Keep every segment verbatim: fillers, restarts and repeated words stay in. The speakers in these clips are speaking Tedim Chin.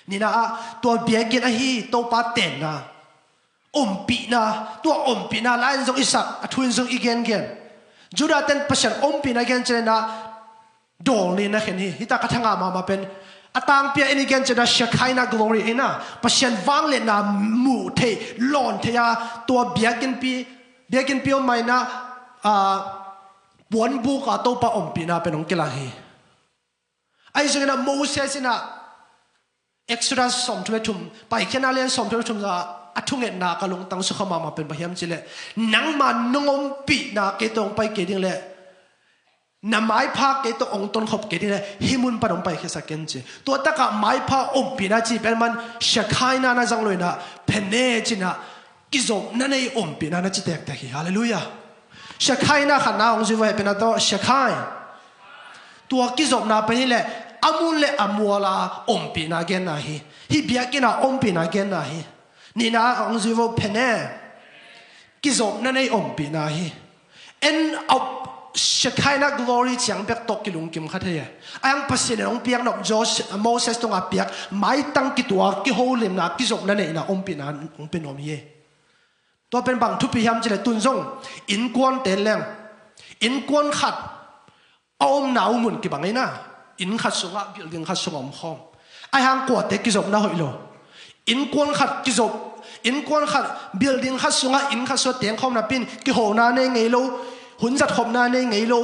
Nihna ah tua biakinn ahi Topa tenna, ompihna, tua ompihna lai-in zong i sak, a thu-in zong i gengen. Judah ten Pasian ompihna gen ciangin ah dawl nih na khen hi. Hita ka thangah mahmah pen a tangpi-a i gen ciangin ah Shekinah glory in ah Pasian vangliatna muh theih, lawn theih a, tua biakinnpi, biakinnpi om mah in ah, ah, puanbuk ah Topa ompihna pen hong kilang hi. Ahi zongin ah Moses in ah Exodus sawmthum le thum, Paikhiatna lian sawmthum le thum ah a thungetna ka lungtang sukha mahmah pen bang hiam cih leh, nangma nong ompihna kei tawh hong pai kei ding leh na maipha kei tawh hong tonkhop kei ding leh hih mun pan hong paikhiasak ken ci. Tua takah maipha ompihna cih pen man Shekinah na zang lo in ah, Pene ci-in ah kizopna nei ompihna na ci tektek hi. Halleluiah. Shekinah khatna hong zui vo, hehpihna tawh Shekinah. Tua kizopna pen hi leh a mun le a mual a ompihna genna hi. Hih biakinn a ompihna genna hi. Nihna hong zui vo, Pene. Kizopna nei ompihna hi. En a Shekinah glory ciang bek tawh kilungkim kha thei e. A hang Pasian in hong piaknop Jos-, Moses tungah piak maitang kituak kiholimna, kizopna neihna ompihna hong pia nuam hi. Tua pen bang thupi hiam cih leh tun zong innkuante leng, innkuan khat a omna uh mun kibang in ah, inn khat sungah, building khat sungah om khawm. Ahi hang kuate kizopna hoih lo. Innkuan khat kizop, innkuan khat, building khat sungah, inn khat sungah teng khawm napi-in kihona nei ngei lo, hun zatkhopna nei ngei lo,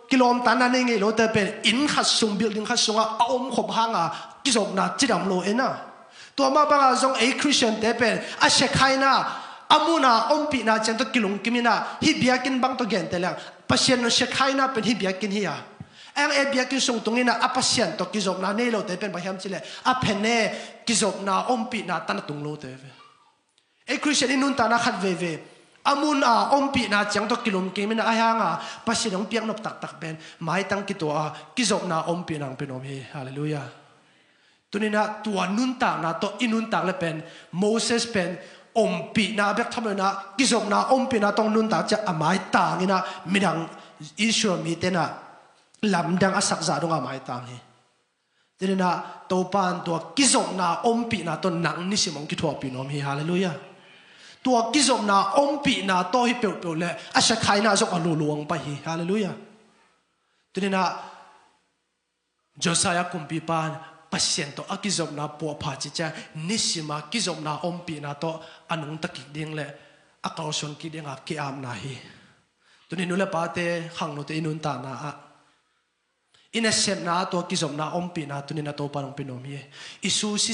kilawmtatna nei ngei lote pen inn khat sung, building khat sungah a omkhop hanga kizopna cidam lo e na. Tua mah bangah zong ei Khristiante pen a Shekinah, a mun a ompihna ciang tawh kilungkim in ah, hih biakinn bang tawh gente leng, Pasian Shekinah pen hih biakinn hi a. A hang ei biakinn sung tung in ah a Pasian tawh kizopna nei lote pen bang hiam cih leh, a Pene kizopna ompihna tan a tung lote ve. Ei Khristian i nuntakna khat veve a mun a ompihna ciang tawh kilungkim in ah, ahi hanga Pasian hong piaknop taktak pen maitang kituak a kizopna ompihna hong pia nuam hi. Halleluiah. Tuni-in ah tua nuntakna tawh i nuntak leh pen Moses pen ompihna bek tham lo in ah kizopna ompihna tawh nuntak ciang a maitang in ah midang Israel mite in ah lamdang a sak zah dongah maitang hi. Tuni-in ah Topa in tua kizopna ompihna tawh nang nisim hong kithuahpih nuam hi. Halleluiah. Tua kizopna ompihna tawh hi peuhpeuh leh a Shekinah zong a lulu hong pai hi. Halleluiah. Tuni-in ah Josiah kumpipa in Pasian tawh a kizopna puahpha cih ciang nisim a kizopna ompihna tawh a nungta kik ding leh a kalsuan kik dinga ki-apna hi. Tuni nu le pate, khangnote i nuntakna ah, i nasepna ah tua kizopna ompihna tuni-in ah Topa in hong pia nuam hi. I susi